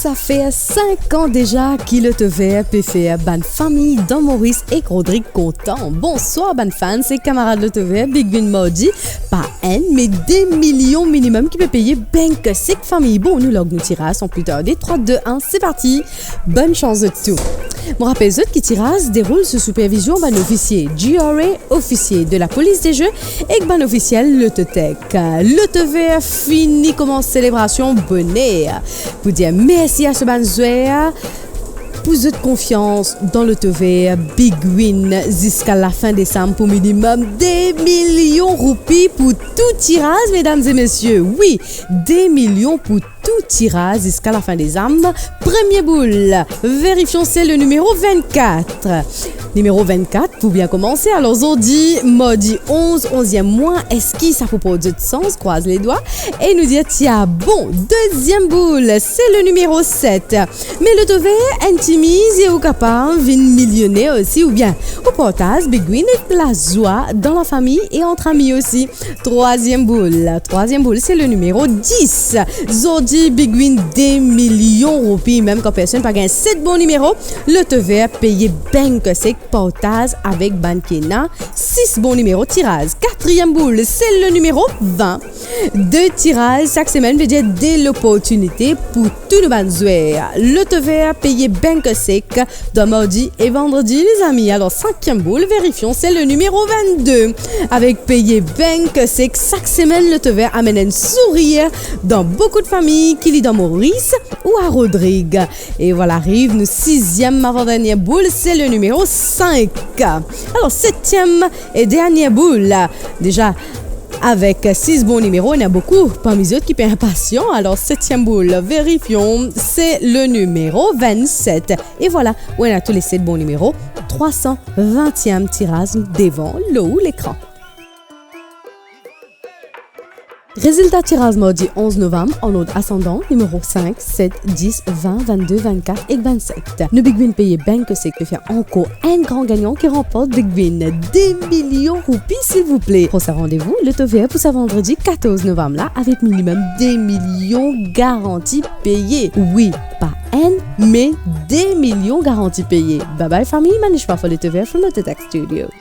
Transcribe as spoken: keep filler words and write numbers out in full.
Sa fer sink an deza ki Lotovert pe fer bann fami dan Moris ek Rodrig kontan. Bonswar bann fans ek kamarad Lotovert, Big Win Mardi, pa enn, me de milion minimem ki pe peye bank sek fami. Bon, nou larg nou tiraz san pli tarde, trwa, de, enn, se parti. Bonn sans zot tou. Mo rapel zot ki tiraz deroul sou sipervizion bann ofisie G R A, ofisie de la polis de ze ek bann ofisiel Lottotech. Lotovert fini koumans selebrasion boner pou dir mersi a so bann zwer pou zot konfians dan Lotovert. Big Win ziska lafin desam pou minimem de milion roupi pou tou tiraz, medam e mesie. Wi, de milion pou tou tiraz ziska lafin desam. Premie boul, verifion, se le nimero vennkat. Nimero vennkat pou bien koumanse. Alor zordi, mardi onz, onziem mwa, eski sa pou port zot sans? Krwaz ledwa e nou dir ti a bon. Deziem boul, se le nimero set. Me Lotovert enn ti miz e ou kapav vinn milioner osi, oubien ou partaz Big Win ek lazwa dan lafami e ant ami osi. Trwaziem boul, trwaziem boul, se le nimero dis. Zordi, Big Win de milion roupi, mem kan personn pa gagn set bon nimero, Lotovert peye bank sek, partaz avek bann ki ena sis bon nimero tiraz. Katriem boul, se le nimero vin. De tiraz sak semenn ve dir de loportinite pou tou nou bann zwer. Lotovert peye bank sek dan mardi e vandredi, lezami. Alor, sinkiem boul, verifion, se le nimero vennde. Avek peye bank sek sak semenn, Lotovert amenn enn sourir dan boukou de fami, ki li dan Moris ou a Rodrig. E vwala, ariv nou siziem, avan dernie boul, se le nimero sink. Alor, setiem e dernie boul. Deza, avek sis bon nimero, ena boukou parmi zot ki pe inpasian. Alor, setiem boul, verifion, se le nimero vennset. E vwala, ou ena tou le set bon nimero, trwa san vintiem tiraz devan lor ou lekran. Rezilta tiraz mardi onz novam, an ord asandan, nimero sink, set, dis, vin, vennde, vennkat ek vennset. Nou Big Win peye bank sek pe fer ankor enn gran gagnan ki ranport Big Win de milion roupi, silvouple. Prosin randevou Lotovert pou sa vandredi katorz novam la, avek minimem de milion garanti peye. Wi, pa enn, me de milion garanti peye. Bye bye fami, Manish Pafo, Lotovert from Lottotech Studio.